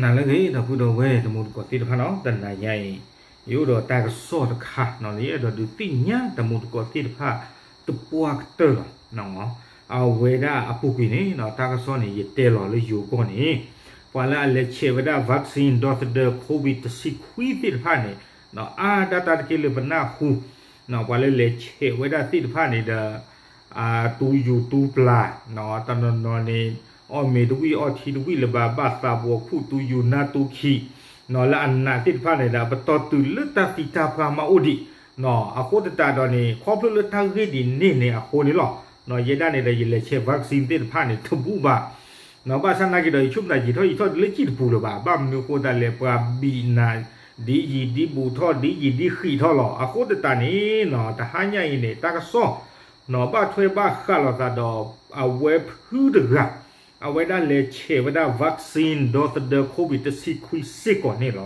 နၤလၢအဂ့ၤ ဒီပုၢ်ဒီဝဲၢ်တံၤသကိးသ့ၣ်တဖၣ်နီၤ, တနၤညါအံၤ ယအိၣ်ဒီးတၢ်ကစီၣ်တခါနီၤ လၢယအဲၣ်ဒိးဒုးသ့ၣ်ညါတံၤသကိးသ့ၣ်တဖၣ် တပှၢ်ကတၢၢ်လီၤ. အဝဲဒၣ်အပူၤကွံာ်န့ၣ် တၢ်ကစီၣ်န့ၣ် ယတဲလီၤလၢယိၤကီၢ်န့ၣ် ပှၤလၢအလဲၤဆဲးဝဲဒၣ် vaccine ဒီသဒၢ COVID တဆံခွံသ့ၣ်တဖၣ်န့ၣ် အါဒၣ်တၢ်တက့ၢ်လၢပနၢ်ဟူ ပှၤလၢလဲၤဆဲးဝဲဒၣ်သ့ၣ်တဖၣ်န့ၣ်ဒီး တူၢ်ယူၢ်တူၢ်ပျၢ် တနီၤနီၤန့ၣ် အီၣ်မ့ၤတဝံၣ်အီထံတဝံၣ်လၢၤဘၣ် ဘၣ်သးဘှီးခူၣ် တူၢ်ယူၢ်နါတူၢ်ခံ လၢအနးသ့ၣ်တဖၣ်န့ၣ်ဒီး ပတီၢ်တုၤလၢတၢ်သံတၢ်ပှၢ်မးအိၣ်ဒံး အဃိသတးဒီးန့ၣ် ခီဖျိလၢတၢ်ဂ့ၢ်ဒ်န့ၣ်န့ၣ်အဃိန့ၣ်လီၤ. ယဲဒၣ်န့ၣ်ဒီး ယလဲၤဆဲး vaccine သ့ၣ်တဖၣ်န့ၣ် တဘူၣ်ဘၣ် ဘၣ်ဆၣ်နာ်က့ဒီး ယဆိကမိၣ်ယံာ်ထီၣ်ယံာ်ထီၣ်တလၢကံၣ်တပူၤလၢၤဘၣ်, ဘၣ်မနုၤအဃိသတးလဲၣ် ပှၤဘံးနၤ ဒ်ယံာ်ဒ်ဘူးထီၣ် ဒ်ယံာ်ဒ်ဃံးထီၣ်လီၤ. အဃိသတးန့ၣ် တဟါညါအံၤန့ၣ် တၢ်ကစီၣ် ဘၣ်ထွဲဘၣ်ဃးလိာ်သးဒီး အဝဲဖုတဂၤ အဝဲဒၣ်လဲၤဆဲးဝဲဒၣ် vaccine ဒီသဒၢ COVID တဆံခွံစ့ၢ်ကီးန့ၣ်လီ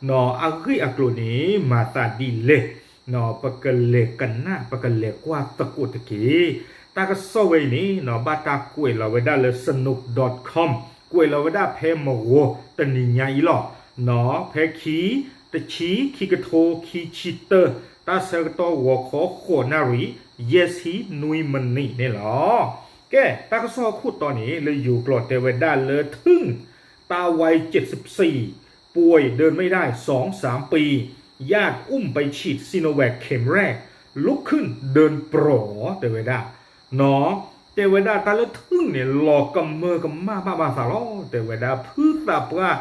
ၤ. အဂ့ၢ်အကျိၤန့ၣ် မၤသးဒ်လဲၣ် ပကလဲၤကနၣ် ပကလဲၤကွၢ်သကိးတက့ၢ်. တၢ်ကစီၣ်ဝဲအံၤန့ၣ် ဘၣ်တၢ်ကွဲးလီၤဝဲဒၣ်လၢ Sanook dot com ကွဲးလီၤဝဲဒၣ်ဖဲမဂီၤတနံၤညါအံၤလီၤ. ဖဲခံ တဆံ ခံကထိ ခံဆံတၢ တၢ်ဆၢကတီၢ်ဂီၤခီဃိးနၣ်ရံၣ် ယဲၢ်ဆံနွံမံးနံးန့ၣ်လီၤ. ကဲ တၢ်ကစီၣ်အခိၣ်တီန့ၣ် လၢယိၤကျိာ်တဲဝဲဒၣ်လၢ ถึงตาวัยเจ็ดสิบสี่ ป่วยเดินไม่ได้สองสามปี ญาติอุ้มไปฉีด Sinovac เข็มแรก ลุกขึ้นเดินปรอ တဲဝဲဒၣ် တဲဝဲဒၣ်တၢ်လၢ ถึง န့ၣ် လီၤကမၢကမၣ်ဘၣ်ဘၣ်သးလီၤ. တဲဝဲဒၣ်ဖုသးပှၢ်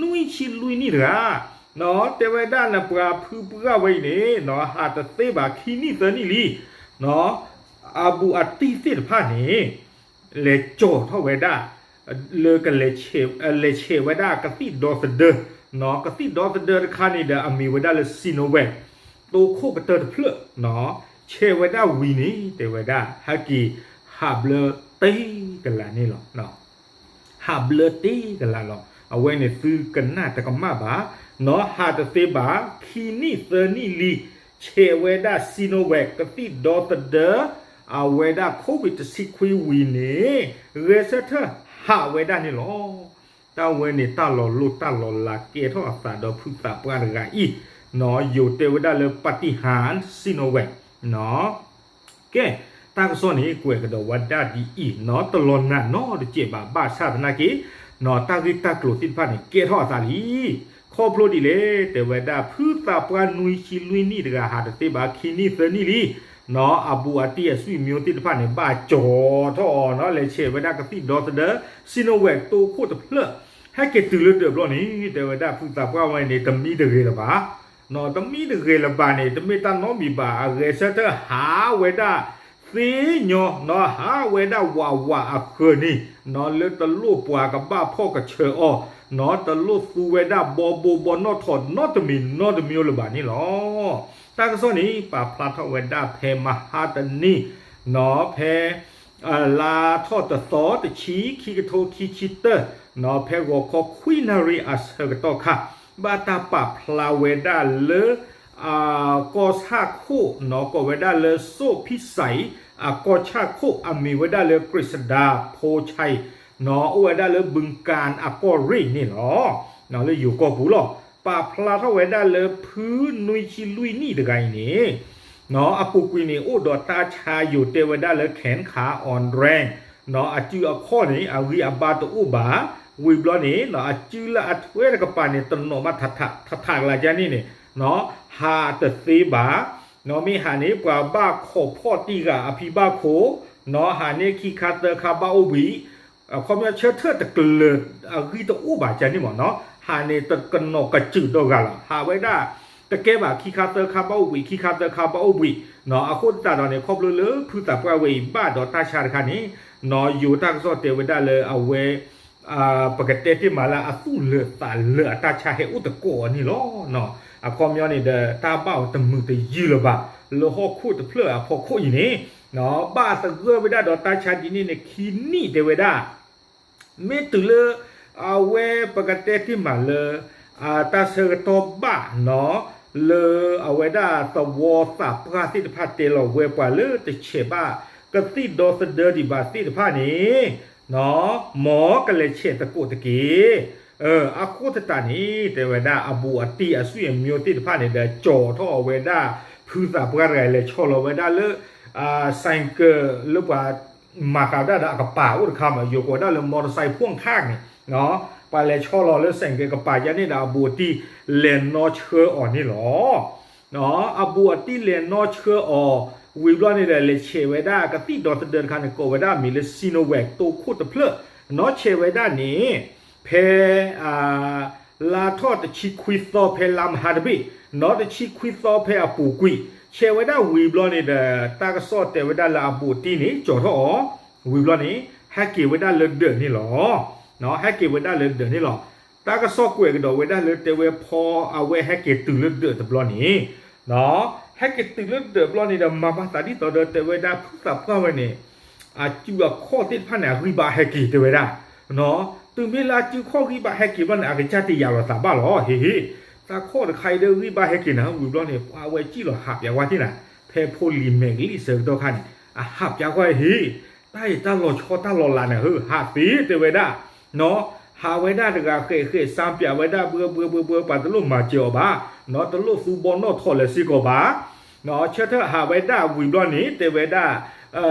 နွံဆံလွံၢ်နံၣ်တဂၤ တဲဝဲဒၣ်လၢပှၤဖုပှၢ်ဝဲအံၤန့ၣ် ဟးတသ့ဘၣ်ခံနံၣ်သၢနံၣ်လံ အဘူးအတံၢ်သ့ၣ်တဖၣ်န့ၣ် လဲၤကၠီၤထီၣ်ဝဲဒၣ် လၢကလဲၤ လဲၤဆဲးဝဲဒၣ်ကသံၣ်ဒီသဒၢ ကသံၣ်ဒီသဒၢတခါန့ၣ်ဒီး အမံၤဝဲဒၣ်လၢ Sinovac တိခိၣ်ကတၢၢ်တဖျၢၣ် ဆဲးဝဲဒၣ်ဝံၤန့ၣ် တဲဝဲဒၣ် ဟဲက့ၤ ဟးဘျၢတ့ကလးန့ၣ်လီၤ. ဟးဘျၢတ့ကလးလီၤ. အဝဲန့ၣ်သုကနၣ်တကမၣ်ဘၣ် နီၢ်ဟးတသ့ဘၣ် ခံနံၣ်သၢနံၣ်လံ ဆဲးဝဲဒၣ် Sinovac ကသံၣ်ဒီသဒၢ အဝဲဒၣ် COVID တဆံခွံဝံၤန့ၣ် ဂဲၤဆၢထၢၣ်ဟးဝဲဒၣ်န့ၣ်လီၤ. တၢ်ဝဲန့ၣ်တၢ်လီၤလိၢ်တၢ်လီၤလးကဲထီၣ်အသးဒီးဖုသးပှၢ်တဂၤအံၤ နီၢ်ယိၤတဲဝဲဒၣ်လၢ ပၤတံၣ်ဟၣ် Sinovac ကဲ တၢ်ကစီၣ်န့ၣ် ကွဲးကဒီးဝဲဒၣ်ဒ်အံၤ နီၢ်တလီၤနာ်နီတစဲးဘၣ် ဘၣ်ဆၣ်သနာ်က့ နီၢ်တၢ်ဂ့ၢ်တၢ်ကျိၤသ့ၣ်တဖၣ်န့ၣ် ကဲထီၣ်အသးလံ. ခီဖျိဒ်လဲၣ် တဲဝဲဒၣ် ဖုသးပှၢ်နွံဆံလွံၢ်နံၣ်တဂၤ ဟးတသ့ဘၣ်ခံနံၣ်သၢနံၣ်လံ နီၢ်အဘူးအတံၢ်အဆွေမျိုးသ့ၣ်တဖၣ်န့ၣ် ဘၣ်ကၠီၤထီၣ်အီၤ နီၢ်လဲၤဆဲးဝဲဒၣ်ကသံၣ်ဒီသဒၢ Sinovac တိခိၣ်တဖျၢၣ် ဟဲက့ၤတုၤလၢတၢၢ်ဘျီန့ၣ် တဲဝဲဒၣ်ဖုသးပှၢ်ဝဲန့ၣ် တမံတဂ့ၤလၢၤဘၣ် နီၢ်တမံတဂ့ၤလၢၤဘၣ်န့ၣ် တမ့ၢ်တၢ်နီတမံၤဘၣ် အဂဲၤဆၢထၢၣ်ဟးဝဲဒၣ်သ့ညီ နီၢ်ဟးဝဲဒၣ်ဝးဝးအဃၢၤန့ၣ် နီၢ်လၢတလိၣ်ပှၤကဘၣ်ဖီၣ်ကဆၢအီၤ နီၢ်တလိၣ်သူဝဲဒၣ်ဘီဘိဘီနီၣ်ထိးနီတမံၤနီတမံၤလၢၤဘၣ်န့ၣ်လီၤ. တၢ်ကစီၣ်န့ၣ် ပာ်ဖျါထီၣ်ဝဲဒၣ်ဖဲမဟါတနံၤ နီၢ်ဖဲ လါထီၣ်တသီ တဆံ ခံကထိခံဆံတၢ နီၢ်ဖဲဂီၤခီခွံနၣ်ရံၣ်အဆၢကတီၢ်ခါ ဘၣ်တၢ်ပာ်ဖျါဝဲဒၣ်လၢ အကီၢ်ဆၣ်ခိၣ် နီၢ်ကိးဝဲဒၣ်လၢ စိၣ်ဖံစဲး အကီၢ်ဆၣ်ခိၣ် အမံၤဝဲဒၣ်လၢ ကရံးစဒါ ဖိဆဲး နီၢ်အိၣ်ဝဲဒၣ်လၢ ဘုံကၣ်အကီၢ်ရ့ၣ်န့ၣ်လီၤ. နီၢ်လၢယိၤကီၢ်ပူၤလီၤ. ပာ်ဖျါထီၣ်ဝဲဒၣ်လၢဖုနွံဆံလွံၢ်နံၣ်တဂၤအံၤန့ၣ် နီၢ်အပူၤကွံာ်န့ၣ် အိၣ်ဒီးတၢ်ဆါယိၤတဲဝဲဒၣ်လၢ แขนขาอ่อนแรง နီၢ်အစုအခီၣ်န့ၣ် အဂံၢ်အဘါတအိၣ်ဘၣ် ဝံၤဘျီန့ၣ် နီၢ်အစုလၢအထွဲတကပၤန့ၣ် တနီၤမးထးထးကလၤကန့ၣ်န့ၣ် နီၢ်ဟးတသ့ဘၣ် နီၢ်မ့ၢ်ဟးန့ၣ် ပှၤဘၣ်ခိးဖီၣ်တံၢ်ဂၤအဖံဘၣ်ခိၣ် နီၢ်ဟးန့ၣ်ခံခါသၢခါဘၣ်အိၣ်ဘှံး အခီပညီဆၢထၢၣ်တကလၢၤအဂံၢ်တအိၣ်ဘၣ်ကန့ၣ်မ့ၢ်နီၢ် ဟးန့ၣ်တကနီၤကစၢၢ်ဒီဂၤလီၤ ဟးဝဲဒၣ် တကဲဘၣ်ခံခါသၢခါဘၣ်အိၣ်ဘှံး ခံခါသၢခါဘၣ်အိၣ်ဘှံး နီၢ်အဃိသတးဒီးန့ၣ် ခီဖျိလၢဖုသးပှၢ်ဝဲအံၤဘၣ်ဒီးတၢ်ဆါတခါန့ၣ် နီၢ်ယိၤတၢ်ကစီၣ်တဲဝဲဒၣ်လၢအဝဲ ပကတဲတ့ၢ်မးလၢအသူၣ်လၢာ်သးလၢာ်အတၢ်ဆါဟဲအိၣ်တကိးအီၤန့ၣ်လီၤ. အခီပညီန့ၣ်ဒီး တၢ်ဘၣ်အီၤတမုာ်တယုၢ်လၢၤဘၣ် လၢဟီၣ်ခိၣ်တဖျၢၣ်အဖီခိၣ်အံၤန့ၣ် ဘၣ်သဂၢၢ်ဝဲဒၣ်ဒီးတၢ်ဆါဒ်န့ၣ်န့ၣ် ခံနံၣ်တဲဝဲဒၣ် မ့ၢ်တုၤလၢ အဝဲပကတဲတ့ၢ်မးလၢ တၢ်ဆၢကတီၢ်ဘၣ်နီၢ် လၢအဝဲဒၣ်သဝီသးပှၢ်သ့ၣ်တဖၣ်တဲလီၤဝဲပှၤလၢတဆဲးဘၣ် ကသံၣ်ဒီသဒၢဒံးဘၣ်သ့ၣ်တဖၣ်န့ၣ် မ်ကလဲၤဆဲးသကိးတက့ၢ်. အဃိသတးန့ၣ် တဲဝဲဒၣ်အဘူးအတံၢ်အဆွေအမျိုးသ့ၣ်တဖၣ်န့ၣ်ဒီး ကၠီၤထီၣ်အဝဲဒၣ် ဖုသးပှၢ်တဂၤလဲၤဆီလီၤဝဲဒၣ်လၢ ဆိုင်ကယ်လၢပှၤမၤဃာ်ဝဲဒၣ်ဒီးအကပၤအိၣ်တခါမး ယိၤကိးဝဲဒၣ်လၢ မော်တော်ဆိုင်พ่วงข้าง န့ၣ် ပှၤလဲၤဆီလီၤလၢ ဆိုင်ကယ် ကပၤယါန့ၣ်ဒီး အဘူးအတံၢ်လဲၤနီၢ်ဆှၢအီၤန့ၣ်လီၤ. အဘူးအတံၢ်လဲၤနီၢ်ဆှၢအီၤ ဝံၤဘျီန့ၣ်ဒီး လဲၤဆဲးဝဲဒၣ်ကသံၣ်ဒီသဒၢတခါန့ၣ် ကိးဝဲဒၣ်အမံၤလၢ Sinovac တိခိၣ်တဖျၢၣ် နီၢ်ဆဲးဝဲဒၣ်န့ၣ် ဖဲ လါထီၣ်တဆံခွံသီဖဲလါမဟါတဘ့ၣ်, နီၢ်တဆံခွံသီဖဲအပူၤကွံာ်, ဆဲးဝဲဒၣ်ဝံၤဘျီန့ၣ်ဒီး တၢ်ကစီၣ်တဲဝဲဒၣ်လၢအဘူးအတံၢ်န့ၣ် ကၠီၤထီၣ်အီၤ, ဝံၤဘျီန့ၣ် ဟဲက့ၤဝဲဒၣ်လၢဒၢးန့ၣ်လီၤ. ဟဲက့ၤဝဲဒၣ်လၢဒၢးန့ၣ်လီၤ. တၢ်ကစီၣ်ကွဲးကဒီးဝဲဒၣ်လၢတဲဝဲဖဲ အဝဲဟဲက့ၤတုၤလၢဒၢးတဘျီန့ၣ်, ဟဲက့ၤတုၤလၢဒၢးဘျီန့ၣ်ဒီး မၤဘၣ်သးဒ်သိးဒီးတဲဝဲဒၣ်ဖုသးပှၢ်ဝဲန့ၣ် အစုအခီၣ်သ့ၣ်တဖၣ်န့ၣ် အဂံၢ်ဘါဟဲက့ၤတဲဝဲဒၣ်, တုၤမ့ၢ်လၢအစုခီၣ်ဂံၢ်ဘါဟဲက့ၤဘျီန့ၣ် အကစၢ်တယာ်လီၤသးဘၣ်လီၤ. ဟ့ၣ်ဟ့ၣ်, သးခီၣ်တခါအံၤဒီးဂံၢ်ဘါဟဲက့ၤနၤ ဝံၤဘျီန့ၣ် ပှၤဝဲစံၣ်လီၤဟးပၠးကွၢ်ထံၣ်နၤ, ဖဲဖိလံၤမဲာ်ကလံၣ်ဆၢကတီၢ်ခါန့ၣ် အဟးပၠးကွၢ် ဟ့ၣ်, တၢ်အံၤတၢ်လီၤဆီတၢ်လီၤလးန့ၣ် ဟးသ့တဲဝဲဒၣ် နီၢ်, ဟးဝဲဒၣ်တဂၤဃဲးဃဲး စၢ်ပၠးဝဲဒၣ်ဘှၢဘှၢဘှၢဘှၢ ပှၤတလိၣ်မၤစၢၤအီၤဘၣ်, နီၢ် တလိၣ်သူဘီနီၣ်ထိးလၢၤစ့ၢ်ကီးဘၣ်, နီၢ် ဆၢထၢၣ်ဟးဝဲဒၣ်ဝံၤဘျီန့ၣ် တဲဝဲဒၣ်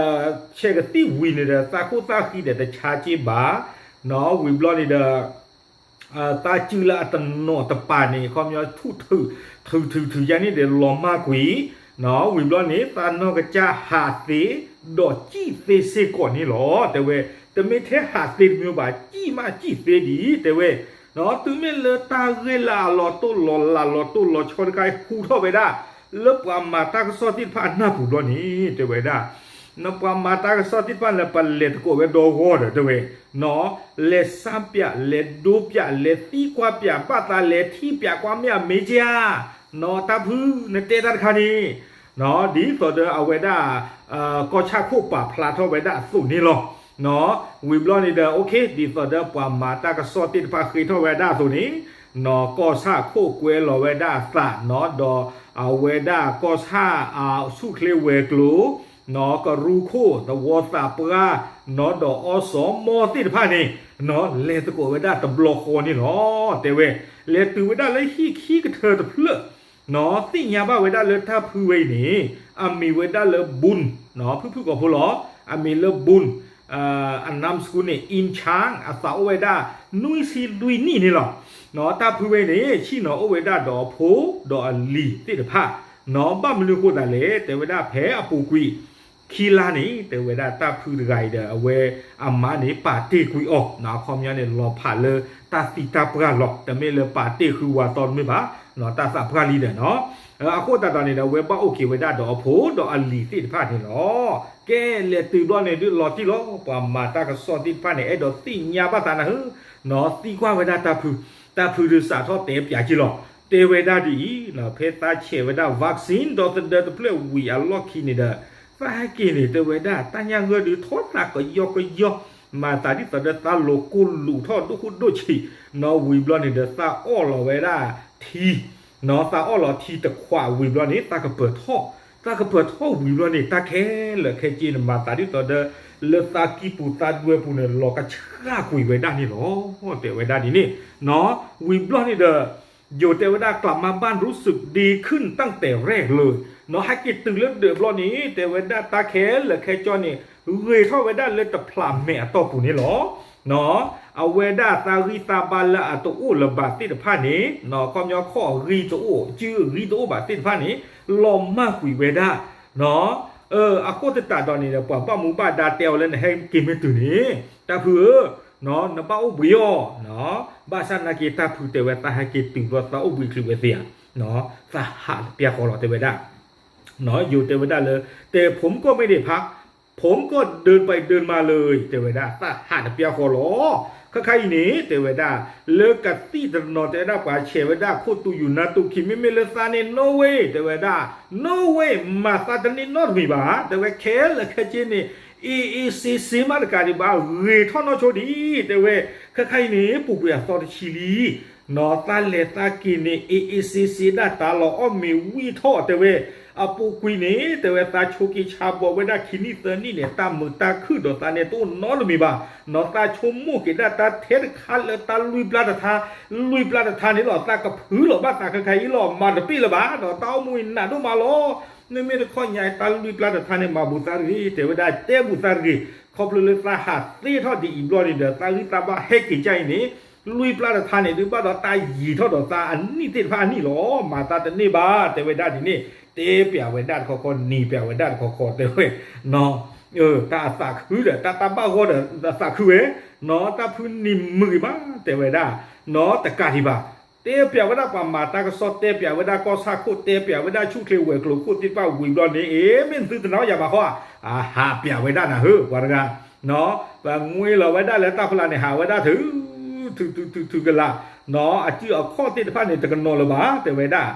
ဆဲးကသံၣ်ဝံၤန့ၣ်ဒီး သးခိၣ်သၣ်ဃံဒီးတဆါက့ဘၣ်, နီၢ် ဝံၤဘျီန့ၣ်ဒီး သးစုလၢအတနီၤတပၤန့ၣ် ခီပညီ ထုးထုးထုးထုးထုးယါန့ၣ်ဒီးလီၤမၢ်ကွံာ်, နီၢ် ဝံၤဘျီန့ၣ် သးနီၢ်ကစၢ်ဟးသ့ ဒီးစံၣ်သ့စ့ၢ်ကီးန့ၣ်လီၤ. တဲဝဲ တမ့ၢ်ထဲဟးသ့တမံၤဘၣ် စံၣ်မးစံၣ်သ့ဒံး တဲဝဲ, နီၢ် တုၤမ့ၢ်လၢတၢ်ဂ့ၢ်လၢအလီၤတိၢ်လီၤလးလီၤတိၢ်လီၤဆီတခါ ဟူထီၣ်ဝဲဒၣ် လၢပှၤမၤတၢ်ကစီၣ်သ့ၣ်တဖၣ်အနၢ်ပူၤဘျီန့ၣ် တဲဝဲဒၣ် နီၢ် ပှၤမၤတၢ်ကစီၣ်သ့ၣ်တဖၣ်လၢပလဲၤသကိးဝဲဒီဂီၢ်ဒီး တဲဝဲ, နီၢ် လဲၤစၢ်ပၠး လဲၤဒိပၠး လဲၤသံကွၢ်ပၠး ဘၣ်သးလဲၤထံၣ်ပၠးကွၢ်မ့ၢ်အမ့ၢ်က့ဧါ, နီၢ် တၢ်ဖု နတဲတၢ်တခါန့ၣ်, နီၢ် ဒ်သိးဒီးအဝဲဒၣ် ကီၢ်ဆၣ်ခိၣ်ပာ်ဖျါထီၣ်ဝဲဒၣ်အသိးန့ၣ်လီၤ. နီၢ် ဝံၤဘျီန့ၣ်ဒီး OK ဒ်သိးဒီးပှၤမၤတၢ်ကစီၣ်သ့ၣ်တဖၣ်ဃ့ထီၣ်ဝဲဒၣ်အသိးန့ၣ်, နီၢ် ကီၢ်ဆၣ်ခိၣ်ကွဲလီၤဝဲဒၣ်အသး နီၢ် ဒီးအဝဲဒၣ်ကီၢ်ဆၣ်အဆူၣ်ချ့ဝဲၤကျိၤ, နီၢ် ကရူၢ်ခိၣ် သဝီသးပှၢ်, နီၢ် ဒီးအီစီၤမီၢ်သ့ၣ်တဖၣ်န့ၣ်, နီၢ် လဲၤသကိးဝဲဒၣ်တဘျီဃီန့ၣ်လီၤ. တဲဝဲ လဲၤတုၤဝဲဒၣ်လၢဟံၣ်ခံကထၢတဖျၢၣ် နီၢ် သ့ၣ်ညါဘၣ်ဝဲဒၣ်လၢတၢ်ဖုဝဲအံၤန့ၣ် အမံၤဝဲဒၣ်လၢ ဘူး, နီၢ် ဖုၣ်ဖုၣ်ကိာ်ဖိလီၤ. အမံၤလၢ ဘူး, အနၢမ်စကူန့ၣ် အ့ၣ်ခၠၣ် အသးအိၣ်ဝဲဒၣ် နွံဆံလွံၢ်နံၣ်န့ၣ်လီၤ. နီၢ် တၢ်ဖုဝဲန့ၣ် ဆ့ၣ်နီၤအိၣ်ဝဲဒၣ်ဒီးအဖိ ဒီးအလံၤသ့ၣ်တဖၣ်, နီၢ် ဘၣ်မနုၤဃိသးလဲၣ် တဲဝဲဒၣ်ဖဲအပူၤကွံာ် ခံလါန့ၣ် တဲဝဲဒၣ်တၢ်ဖုတဂၤအံၤဒီး အဝဲအမါန့ၣ် ပာ်တ့ၢ်ကွံာ်အီၤ, နီၢ် အခီပညီန့ၣ် လီၤဖးလၢတၢ်သံတၢ်ပှၢ်လီၤ. တမ့ၢ်လၢပာ်တ့ၢ်ဃုဝးသီတမ့ၢ်ဘၣ်, နီၢ် တၢ်သးပှၢ်လံဒီး နီၢ် အဃိသတးဒီးန့ၣ်ဒီး အဝဲဘၣ်အိၣ်က့ၤဝဲဒၣ်ဒီးအဖိ ဒီးအလံၤသ့ၣ်တဖၣ်န့ၣ်လီၤ. ကဲ လဲၤတုၤဘျီန့ၣ်ဒုးလီၤတံၢ်လီၤ. ပှၤမၤတၢ်ကစီၣ်သ့ၣ်တဖၣ်န့ၣ် အဲၣ်ဒိးသ့ၣ်ညါဘၣ်သးနၤဧၢ, နီၢ် သံကွၢ်ဝဲဒၣ်တၢ်ဖု, တၢ်ဖုဒုးစးထီၣ်တဲပၠးက့လီၤ. တဲဝဲဒၣ်ဒ်အံၤ, နီၢ် ဖဲသးဆဲးဝဲဒၣ် vaccine ဒီသဒၢတဖျၢၣ်ဝံၤအလီၢ်ခံန့ၣ်ဒီး သးဟဲက့ၤန့ၣ် တဲဝဲဒၣ် တၢ်ညၣ်ဂၢၢ်ဒုးထီၣ်သးကယီကယီ, မၤသးဒ်သိးဒီးသးလိၤကိၢ်လူးထီၣ်ဒိၣ်ဃိၣ်ဒိၣ်ဆံး, နီၢ် ဝံၤဘျီန့ၣ်ဒီး သးအီၣ်လီၤဝဲဒၣ်ထံ, နီၢ် သးအီၣ်လီၤထံတခွးဝံၤဘျီန့ၣ် သးကပၢၤထီၣ်, သးကပၢၤထီၣ်ဝံၤဘျီန့ၣ် တၢ်ခဲလၢာ်ခဲဆ့န့ၣ် မၤသးဒ်သိးဒီး လၢသးကံၢ်ပူၤသးဒွဲပူၤန့ၣ် လီၤကဆှၣ်ကွံာ်ဝဲဒၣ်န့ၣ်လီၤ. တဲဝဲဒၣ်ဒ်န့ၣ်, နီၢ် ဝံၤဘျီန့ၣ်ဒီး ယိၤတဲဝဲဒၣ် กลับมาบ้านรู้สึกดีขึ้นตั้งแต่แรกเลย နီၢ် ဟဲက့ၤတုၤလၢဒၢးဘျီန့ၣ် တဲဝဲဒၣ်တၢ်ခဲလၢာ်ခဲဆ့န့ၣ် ဂ့ၤထီၣ်ဝဲဒၣ်လၢတဖျးမဲာ်အတီၢ်ပူၤန့ၣ်လီၤ. နီၢ် အဝဲဒၣ်သးဂံၢ်သးဘါလၢအတအိၣ်လၢၤဘၣ်သ့ၣ်တဖၣ်န့ၣ်, နီၢ် အခီပညီခီၣ်အဂံၢ်တအိၣ် စုအဂံၢ်တအိၣ်ဘၣ်သ့ၣ်တဖၣ်န့ၣ် လီၤမၢ်ကွံာ်ဝဲဒၣ်, နီၢ် အဃိသတးဒီးန့ၣ်ဒီး ပှၤဘၣ်မူဘၣ်ဒါတဲအီၤလၢနဟဲက့ၤမ့ၢ်တုၤန့ၣ် တၢ်ဖုဧၢ, နီၢ် နဘၣ်အိၣ်ဘှံးအီၤ, နီၢ် ဘၣ်ဆၣ်နာ်က့တၢ်ဖုတဲဝဲ သးဟဲက့ၤတုၤဘျီသးအိၣ်ဘှံးချုးဝဲသ့ဧါ, နီၢ် သးဟးတပျၢ်ဃီလီၤ တဲဝဲဒၣ် နီၢ် ယိၤတဲဝဲဒၣ်လၢ แต่ผมก็ไม่ได้พัก ผมก็เดินไปเดินมาเลย တဲဝဲဒၣ် သးဟးတပျၢ်ဃီလီၤ. ခဲခါအံၤန့ၣ် တဲဝဲဒၣ် လၢကသံၣ်တနီၤတဲဝဲဒၣ် ပှၤဆဲးဝဲဒၣ်ခိၣ်သူယူၤနါတူၢ်ခံ မ့မ့ၢ်လၢသးန့ၣ် no way တဲဝဲဒၣ် no way မၤသးတန့ၢ်နီတမံၤဘၣ် တဲဝဲ ခဲလၢာ်ခဲဆ့န့ၣ် အ့ၣ်အ့ၣ်စ့စ့မးတကးဒံးဘၣ် ဂ့ၤထီၣ်နီၢ်ဆိဒံး တဲဝဲ ခဲခါအံၤန့ၣ် ပူၤကွံာ်အသီတဆံလံ နီၢ် သးလဲၤသးက့ၤန့ၣ် အ့ၣ်အ့ၣ်စ့စ့ဒၣ် တၢ်လီၤအီၣ်မ့ၤဝံၣ်ထီၣ် တဲဝဲ အပူၤကွံာ်န့ၣ် တဲဝဲသးဆိးက့ဆါဘီဝဲဒၣ်ခံနံၣ်သၢနံၣ်န့ၣ် တၢ်မုာ်တၢ်ခုၣ်ဒီးသးန့ၣ်တအိၣ်နီတမံၤဘၣ်. နီၢ်သးဆိကမိၣ်က့ၤဒၣ်တၢ်ထဲတခါလၢတၢ်လွံၢ်ပျၢ်တထါ, လွံၢ်ပျၢ်တထါန့ၣ်လီၤ သးကဖုလီၤဘၣ်သးခဲခါအံၤလီၤ မၤတပ့ၣ်လၢၤဘၣ် ဒီးတၢ်အိၣ်မူအံၤနးဒိၣ်မးလီၤ. မ့မ့ၢ်တခီညါတၢ်လွံၢ်ပျၢ်တထါန့ၣ် မၤဘူးသးတဂ့ၤ တဲဝဲဒၣ်တဲဘူးသးတဂ့ၤ. ခီဖျိလၢသးဟးသ့ထီၣ်ဒ်အံၤဘျီန့ၣ်ဒီး သးဂံၢ်သးဘါဟဲက့ၤကၢ်အံၤန့ၣ် လွံၢ်ပျၢ်တထါန့ၣ် ဒုးဘၣ်ဒီးတၢ်ယံၤထီၣ်ဒီးသးအနံၣ်သ့ၣ်တဖၣ်အနံၣ်လီၤ. မၤသးတန့ၢ်ဘၣ် တဲဝဲဒၣ်ဒ်န့ၣ် တဲပျးဝဲဒၣ်တခီခီ နံၤပျးဝဲဒၣ်တခီခီ တဲဝဲ တၢ်အသးခုဒီး တၢ်တၢ်ဘၣ်ဂီၢ်ဒီး အသးခုဝဲ နီၢ်တၢ်ဖုန့ၣ်မုာ်ဂ့ၤမး တဲဝဲဒၣ် နီၢ်တကးဒံးဘၣ် တဲပျးဝဲဒၣ်ပှၤမၤတၢ်ကစီၣ် တဲပျးဝဲဒၣ်ကီၢ်ဆၣ်ခိၣ် တဲပျးဝဲဒၣ်ဆူၣ်ချ့ဝဲၤကျိၤခိၣ်သ့ၣ်တဖၣ်ဝံၤဘျီန့ၣ် အ့ မ့ၢ်သုတနာ်ယၤဘၣ်ဃီ အဟးပျးဝဲဒၣ်နၤဧၢ ပှၤတဂၤ ပှၤငွ့လီၤဝဲဒၣ်လၢတၢ်ဖီလာ်န့ၣ် ဟးဝဲဒၣ်ထုး ထုးထုးထုးထုးကလာ် နီၢ်အစုအခီၣ်သ့ၣ်တဖၣ်န့ၣ် တကနီၤလၢၤဘၣ် တဲဝဲဒၣ်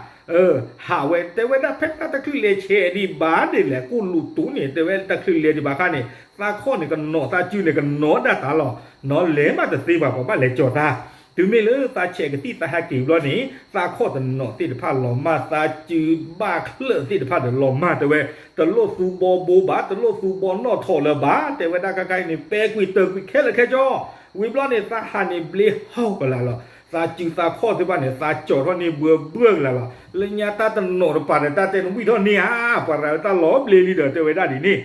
ဟးဝဲ တဲဝဲဒၣ်ဖဲတၢ်တချုးလဲၤဆဲးဒံးဘၣ်ဒ်လဲၣ် ကိၣ်လူးတူန့ၣ် တဲဝဲတချုးလဲၤဒံးဘၣ်ခါန့ၣ် သးခီၣ်န့ၣ်ကနီၤ သးစုန့ၣ်ကနီၤဒၣ်တၢ်လီၤ နီၢ်လဲၤမးတသ့ဘၣ် ပှၤဘၣ်လဲၤကၠီၤသး တုၤမ့ၢ်လၢသးဆဲးကသံၣ်သးဟဲက့ၤဘျီန့ၣ် သးခီၣ်တနီၤသ့ၣ်တဖၣ်လီၤမၢ် သးစုဘၣ်ချၢၣ်သ့ၣ်တဖၣ်ဒီးလီၤမၢ် တဲဝဲ တလိၣ်သူဘီဘိဘၣ် တလိၣ်သူဘီနီၣ်ထီၣ်လၢၤဘၣ် တဲဝဲဒၣ်ခဲခါအံၤန့ၣ် ပဲကွံာ်တၢၢ်ကွံာ်ခဲလၢာ်ခဲဆ့ ဝံၤဘျီန့ၣ် သးဟးန့ၣ်ဘျ့ဟီၣ်ကလာ်လီၤ သးစုသးခီၣ်သ့ၣ်တဖၣ်န့ၣ် သးကၠီၤထီၣ်န့ၢ်ဘှၢဘှၢကလာ်လီၤ လၢညါတၢ်တနီၤတပၤဒီး တၢ်တဲနဝံၣ်ထီၣ်န့ၢ်ဧါ ပှၤရၤတၢ်လီၤဘျ့လံဒီး တဲဝဲဒၣ်ဒ်န့ၣ်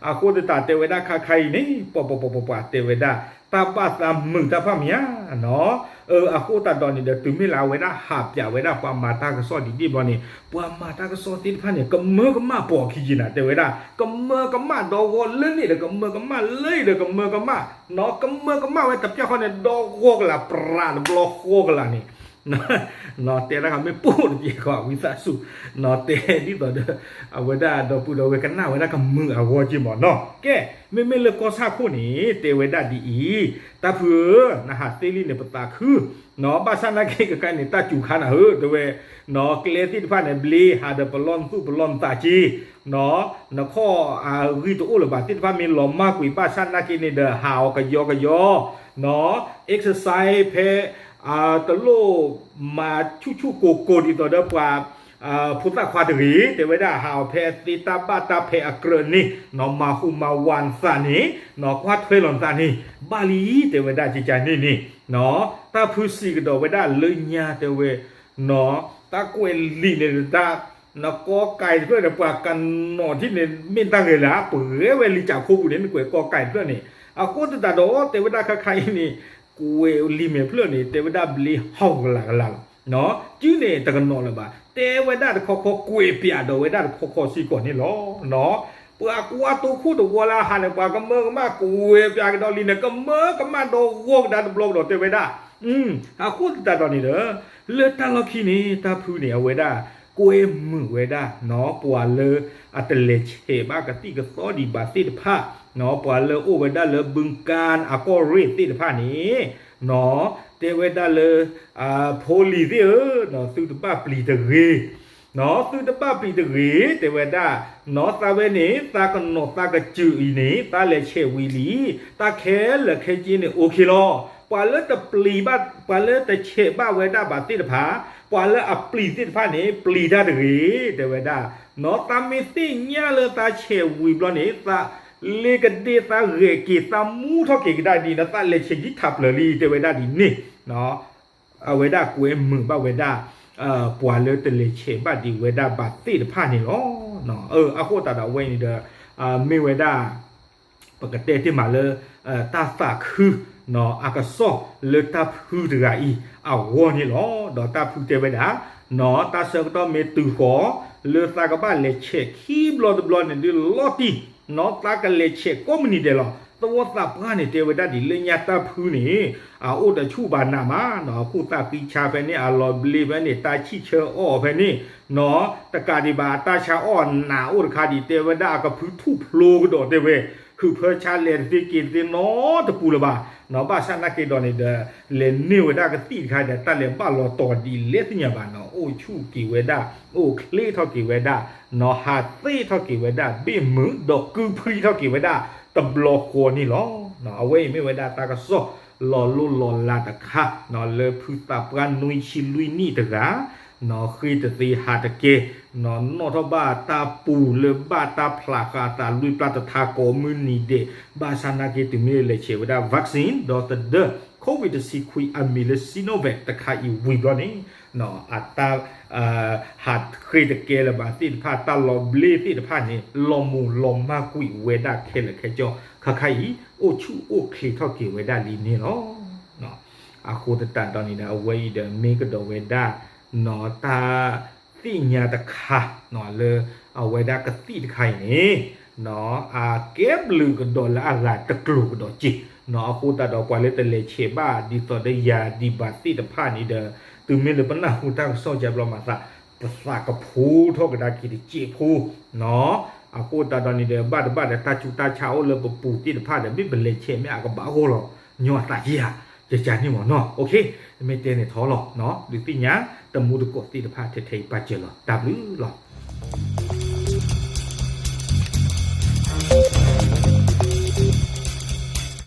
အဃိသတးတဲဝဲဒၣ်ခါခါအံၤန့ၣ် ပှၤပှၤပှၤပှၤပှၤတဲဝဲဒၣ် တၢ်ဘၣ်သးမုာ်တၢ်ဖးမံၤဧါ အဃိသတးဒီးန့ၣ်ဒီး တုၤမ့ၢ်လၢအဝဲဒၣ်ဟးပၠးဝဲဒၣ်ပှၤမၤတၢ်ကစီၣ်ဒ်န့ၣ်ဘျီန့ၣ် ပှၤမၤတၢ်ကစီၣ်သ့ၣ်တဖၣ်န့ၣ် ကမၢကမၣ်ပိာ်ခံက့ၤနၤ တဲဝဲဒၣ် ကမၢကမၣ်ဒီဂီၢ်လၢန့ၣ်ဒီး ကမၢကမၣ်လၢအံၤဒီး ကမၢကမၣ် နီၢ်ကမၢကမၣ်ဝဲတပျၢ်ဃီန့ၣ် ဒီဂီၢ်ကလာ် ပြးတဘျီဃီကလာ်န့ၣ် နီၢ်တဲတၢ်ခါမ့ၢ်ပိၢ်တက့ၢ်ဃီ ဝံသးစူၤ နီၢ်တဲဒ်သိးဒီး အဝဲဒၣ်ဒီပုၢ်ဒီဝဲၢ်ကနၣ်ဝဲဒၣ်ကမုာ်အဂီၢ်က့ၢ်မးနီၢ် ကဲ မ့မ့ၢ်လၢကီၢ်ဆၣ်ခိၣ်န့ၣ် တဲဝဲဒၣ်ဒ်အံၤ တၢ်ဖုဧၢ နဟးသ့လံန့ၣ် ပသးခု နီၢ် ဘၣ်ဆၣ်နာ်က့ ခဲခါအံၤန့ၣ် တၢ်စူၤခါနၤဧၢ တဲဝဲ နီၢ် ကျဲသ့ၣ်တဖၣ်န့ၣ် ဘျ့ဟးဒီးပလီၢ်နသူၣ်ပလီၢ်နသးက့ နီၢ် နခီၣ်အဂံၢ်တအိၣ်လၢၤဘၣ် သ့ၣ်တဖၣ်မ့ၢ်လီၤမၢ်ကွံာ် ဘၣ်ဆၣ်နာ်က့န့ၣ်ဒီး ဟးအီၤကယီကယီ နီၢ် exercise ဖဲ တလိၣ်မၤဆူၣ်ဆူၣ်ကိၢ်ကိၢ်ဒ်သိးဒီးပှၤ ဖိသၣ်ခွါတဂ့ၤ တဲဝဲဒၣ် ဟးအီၤဖဲသ့တၢ်ဘၣ်တၢ်ဖဲအကြၢးန့ၣ် နီၢ် မၤဟူးမၤဝးနသးန့ၣ် နီၢ် ကွၢ်ထွဲလီၤနသးန့ၣ် ဘၣ်လံ တဲဝဲဒၣ်ကကန့ၣ်န့ၣ် နီၢ် တၢ်ဖုစံးကဒီးဝဲဒၣ်လၢညါတဲဝဲ နီၢ် တၢ်ကွဲးလံာ်န့ၣ်တၢ် နကီကဲးတဖျၢၣ်န့ၣ် ပှၤကနီၤထံၣ်န့ၣ် မ့ၢ်တၢ်ဂဲၤလၢ ပှဲၤဝဲလံာ်ကၠးခိၣ်ပူၤန့ၣ် နကွဲးကီကဲးတဖျၢၣ်န့ၣ် အဃိသတးဒီး တဲဝဲဒၣ်ခါခါအံၤန့ၣ် ကွဲးလံာ်မဲာ်ဖျၢၣ်န့ၣ် တဲဝဲဒၣ်ဘျ့ဟီၣ်ကလာ်ကလာ်လီၤ စုန့ၣ်တကနီၤလၢၤဘၣ် တဲဝဲဒၣ်တခီခီကွဲးပၠးဒီးဝဲဒၣ်တခီခီစ့ၢ်ကီးန့ၣ်လီၤ ပှၤကွၢ်တိခိၣ်တဝီလၢအဟးန့ၣ် ပှၤကမၢကမၣ်ကွဲးပၠးကဒီးလံန့ၣ် ကမၢကမၣ်ဒီဂီၢ်ကဒါတဘျီကဒီးတဲဝဲဒၣ် အဃိသတးဒီးန့ၣ်ဒီး လၢတၢ်လီၢ်ခံန့ၣ် တၢ်ဖုန့ၣ် အဝဲဒၣ် ကွဲမုာ်ဝဲဒၣ် နီၢ် ပှၤလၢအတလဲၤဆဲးဘၣ်ကသံၣ်ကသီဒံးဘၣ်သ့ၣ်တဖၣ် နီၢ် ပှၤလၢအိၣ်ဝဲဒၣ်လၢဘုကၣ်အကီၢ်ရ့ၣ်သ့ၣ်တဖၣ်န့ၣ် နီၢ် တဲဝဲဒၣ်လၢ ဖိလံၤသ့ၣ်ဧၢ နီၢ် သုတဘၣ်ပျံၤတဂ့ၤ နီၢ် သုတဘၣ်ပျံၤတဂ့ၤ တဲဝဲဒၣ် နီၢ် သးဝဲန့ၣ် သးကနီၤသးကစၢၢ်အံၤန့ၣ် သးလဲၤဆဲးဝံၤလံ တၢ်ခဲလၢာ်ခဲဆ့န့ၣ် အိၣ်ခ့လီၤ ပှၤလၢတပျံၤဘၣ် ပှၤလၢတဆဲးဘၣ်ဝဲဒၣ်ဘၣ်သ့ၣ်တဖၣ် ပှၤလၢအပျံၤသ့ၣ်တဖၣ်န့ၣ် ပျံၤတၢ်တဂ့ၤ တဲဝဲဒၣ် နီၢ် သးမ့ၢ်သ့ၣ်ညါလၢသးဆဲးဝံၤဘျီန့ၣ် သးလ့ကဒ့သးဂဲၤက့ၤသးမူထီၣ်က့ၤကဒါဒ်န့ၣ် သးလဲၤဆဲးယံၤထးပျၢၤလံ တဲဝဲဒၣ်ဒ်န့ၣ် အဝဲဒၣ်ကွဲမုာ်ဘၣ်ဝဲဒၣ် ပှၤလၢတလဲၤဆဲးဘၣ်ဒံးဝဲဒၣ်ဘၣ်သ့ၣ်တဖၣ်န့ၣ်လီၤ. အဃိသတးဒီးအဝဲန့ၣ်ဒီး မ့ၢ်ဝဲဒၣ် ပကတဲတ့ၢ်မးလၢ တၢ်သးခု အကစီၣ်လၢတၢ်ဖုတဂၤအံၤအဂီၢ်န့ၣ်လီၤ. ဒီးတၢ်ဖုတဲဝဲဒၣ် နီၢ် တၢ်ဆၢကတီၢ်မ့ၢ်တုၤဃီၤ လၢသးကဘၣ်လဲၤဆဲးခံဘျီတဘျီန့ၣ်ဒုးလီၤတံၢ် နီၢ် သးကလဲၤဆဲးကိးမုၢ်နံၤဒဲးလီၤ. သဝီသးပှၢ်န့ၣ် တဲဝဲဒၣ်ဒ်လၢညါတၢ်ဖုန့ၣ် အအိၣ်တဆူၣ်ဘၣ်နးမး နီၢ် အကူၣ်သးဃံဆါဖဲန့ၣ် အလီၤဘျ့ဖဲန့ၣ် တၢ်ဆံၣ်ဆၢအီၣ်ဖဲန့ၣ် နီၢ် တကးဒံးဘၣ် အတၢ်ဆါအီၣ်အနးအိၣ်တခါဒံး တဲဝဲဒၣ်အကဖုထူၣ်ဖျိကဒီးတဲဝဲ ဟုးဖၢဆါလဲၤတသ့က့ၤတသ့နီတပူၤလၢၤဘၣ် နီၢ် ဘၣ်ဆၣ်နာ်က့ဒီးန့ၣ်ဒီး လဲၤန့ၢ်ဝဲဒၣ်ကသံၣ်တခါဒီး တၢ်လဲၤဘၣ်လီၤတီၤဒ်လဲၣ်သ့ၣ်ညါဘၣ်နီၢ် အိၣ်ဆူၣ်က့ၤဝဲဒၣ် အိၣ်ချ့ထီၣ်က့ၤဝဲဒၣ် နီၢ် ဟးသ့ထီၣ်က့ၤဝဲဒၣ် ဘ့ၣ်မုာ် ဒီးကုဖှံထီၣ်က့ၤဝဲဒၣ် တဘျီဃီန့ၣ်လီၤ. အဝဲအံၤမ့ၢ်ဝဲဒၣ်တၢ်ကစီၣ်လီၤလိၢ်လီၤလးတခါ လၢဖုသးပှၢ်နွံဆံလွံၢ်နံၣ်တဂၤ ဃ့တသ့ဟးတကဲ, နီၣ်ထီၣ်ဘၣ်တၢ်ပူၤလၢဘၣ်တၢ်ဖျးဃာ်အသးလွံၢ်ပျၢ်တထါကိးမုၢ်နံၤဒဲး, ဘၣ်ဆၣ်နာ်က့ တုၤမ့ၢ်လဲၤဆဲးဝဲဒၣ် vaccine ဒီးသဒၢ COVID တဆံခွံအမံၤလၢ Sinovac တခါအံၤဝံၤဘျီန့ၣ်, အတၢ် ဟးဃ့တကဲလၢၤဘၣ်သ့ၣ်တဖၣ် တၢ်လီၤဘျ့သ့ၣ်တဖၣ်န့ၣ် လီၤမူၤလီၤမၢ်ကွံာ်ဝဲဒၣ်ခဲလၢာ်ခဲဆ့ ခါခါအံၤ အိၣ်ဆူၣ်အိၣ်ချ့ထီၣ်က့ၤဝဲဒၣ်လံန့ၣ်လီၤ. အဃိသတးဒီးန့ၣ်ဒီး အဝဲအံၤဒီးမ့ၢ်ကဒီးဝဲဒၣ် တၢ်သ့ၣ်ညါတခါ လၢအဝဲဒၣ်ကသံၣ်တခါအံၤန့ၣ် အကဲဘျုးကဒီးလၢအဂၤတကျိၤကဒီးက့ၢ်. အဃိသတးဒီးပှၤလၢတလဲၤဆဲးဘၣ်ဒ်သိးဒီးယၤဒံးဘၣ်သ့ၣ်တဖၣ်န့ၣ်ဒီး တုၤမ့ၢ်လၢပနၢ်ဟူတၢ်ကစီၣ်ကဘျီမၤသး ပသးကဖိထီၣ်ကဒါက့ၤတစဲးဖိ အဃိသတးဒီးန့ၣ်ဒီး ဘၣ်တဘၣ်ဒီးတၢ်ဆူးတၢ်ဆါအိၣ်လၢပပူၤသ့ၣ်တဖၣ်ဒီး မ့ၢ်ပလဲၤဆဲးမ့ၢ်အကဘၣ်အိၣ်လီၤ ညီအသးယဲဧါ, ယကန့ၣ်မ့ၢ်နီၤ တမ့ၢ်တဲန့ၣ်ထီလီၤ ဒုးသ့ၣ်ညါ တမူတကိးသ့ၣ်တဖၣ်ထဲထဲအံၤပာ်စၢၤလီၤ တၢ်ဘျုးလီၤ.